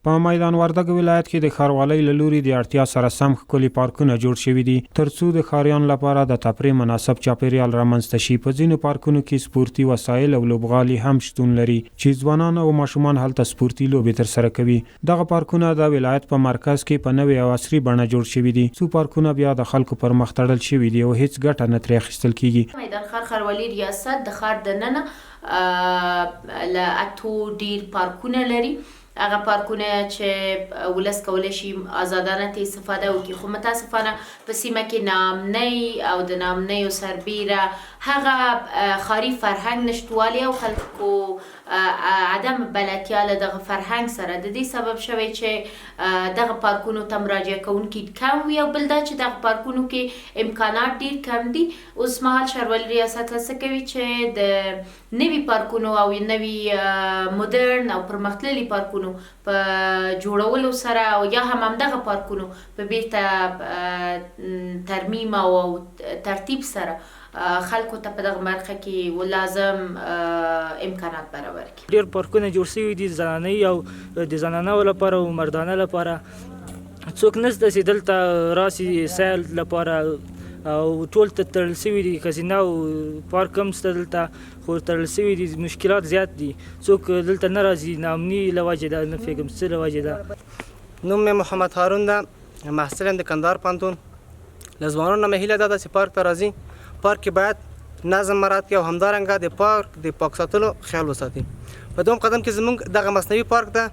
په میدان وردګو ولایت کې د ښاروالۍ له لوري د اړتیا سره سم ښکلي پارکونه جوړ شوي دي، ترڅو د ښاریانو لپاره د تفریح مناسب چاپېریال رامنځته شي. په ځینو پارکونو کې سپورتي وسایل او لوبغالي هم شتون لري، چې ځوانان او ماشومان هلته سپورتي لوبې ترسره کوي. دغه پارکونه د ولایت په مرکز کې په نوې او عصري بڼه جوړ شوي دي. څو پارکونه بیا د خلکو پر مخ تړل شوي دي او هېڅ ګټه نه ترې اخیستل کېږي. میدان ښار ښاروالي ریاست د ښار دننه له اتو ډېر پارکونه لري. هغه پارکونه چې ولس کولی شي ازادانه ترې استفاده وکړي، خو متاسفانه په سیمه کې ناامنۍ او د ناامنیو سربیره هغه ښاري فرهنګ نشتوالی او خلکو عدم بلدتیا له دغه فرهنګ سره د دې سبب شوی چې دغه پارکونو ته مراجعه کوونکي کم وي، او بل دا چې دغه پارکونو کې امکانات ډیر کم دي. اوس مهال ښاروالي ریاست هڅه کوي چې د نوي پارکونو او نوي مدرن او پرمختللي پارکونو په جوړولو سره او یا هم همدغه پارکونو په بیرته ترمیم او ترتیب سره خلکو ته په دغه برخه کې لازم امکانات برابر کړي. ډېر پارکونه جوړ شوي دي، زنانه او د زنانو لپاره او مردانه لپاره. څوک نشته چې دلته راشي سیل لپاره او ټول ته تړل شوي دي. ښځینه او پارک هم شته دلته، خو تړل شوي دي. مشکلات زیات دي، څوک دلته نه راځي، ناامني له وجې ده، نه پوهېږم څه له وجې ده. نوم مې محمد هارون ده، محصل یم د کندهار پوهنتون. له ځوانانو نه مې هیله دا ده چې پارک ته راځي، پارک کې باید نظم مراعات کړي او همدارنګه د پارک د پاک ساتلو خیال وساتي. په دوم قدم کې زموږ دغه مصنوعي پارک ده،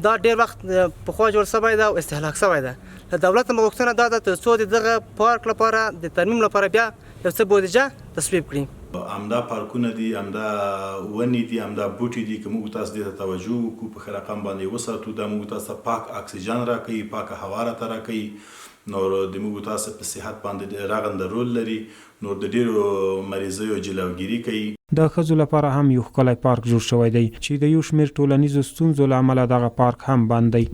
دا ډیر وخت پخوا جوړ شوی ده او استهلاک شوی ده. له دولت مو غوښتنه دا ده تر څو د دغه پارک لپاره د ترمیم لپاره بیا یو څه بودیجه تصویب کړي. همدا پارکونه دي، همدا ونې دي، همدا بوټي دي، که موږ تاسو دې ته توجه وکړو، په ښه رقم باندې یې وساتو، دا موږ تاسو ته پاک اکسیجن راکوي، پاکه هوا راته راکوي، نور د موږ تاسو په صحت باندې رغنده رول لري، نور د ډېرو مریضیو جلوګیري کوي. د ښځو لپاره هم یو ښکلی پارک جوړ شوی دی، چې د یو شمېر ټولنیزو ستونزو له امله دغه پارک هم بند دی.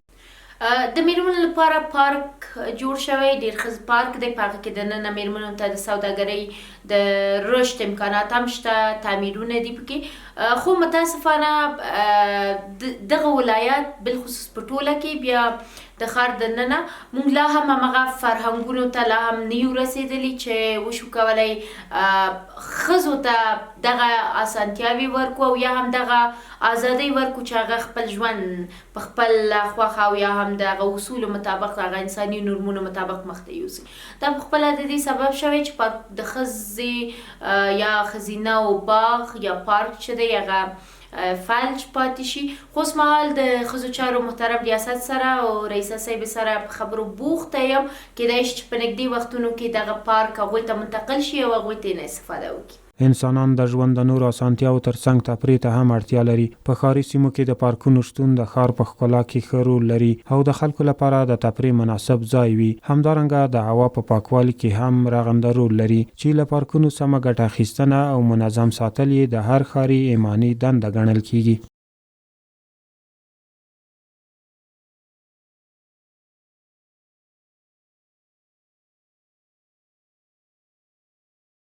د میرمنو لپاره پارک جوړ شوی، ډیر ښه پارک دی، په هغه کې دننه میرمنو ته د سوداګرۍ د رشد امکانات هم شته، تعمیرونه دي پکې، خو متاسفانه دغه ولایت بالخصوص په ټوله کې بیا د ښار دننه مونږ لا هم همغه فرهنګونو ته لا هم نه یو رسېدلي چې وشو کولی ښځو ته دغه اسانتیاوې ورکړو او یا هم دغه ازادۍ ورکړو چې هغه خپل ژوند په خپله خوښه او یا هم د هغه اصولو مطابق، د هغه انساني نورمونو مطابق مخ ته یوسي. دا په خپله د دې سبب شوی چې پارک د ښځې یا ښځینه او باغ یا پارک چې دی هغه فلج پاتې شي. خو اوس مهال د ښځو چارو محترم ریاست سره او رئیسه صاحب سره په خبرو بوخته یم، کیدای شي چې په نږدې وختونو کې دغه پارک هغوی ته منتقل شي او هغوی ترېنه استفاده وکړي. انسانان د ژوند د نورو اسانتیاوو تر څنګ تفریح ته هم اړتیا لري. په ښاري سیمو کې د پارکونو شتون د ښار په ښکلا کې ښه رول لري او د خلکو لپاره د تفریح مناسب ځای وي. همدارنګه د هوا په پاکوالي کې هم رغنده رول لري چې له پارکونو سمه ګټه اخیستنه او منظم ساتل یې د هر ښاري ایماني دنده ګڼل کیږي.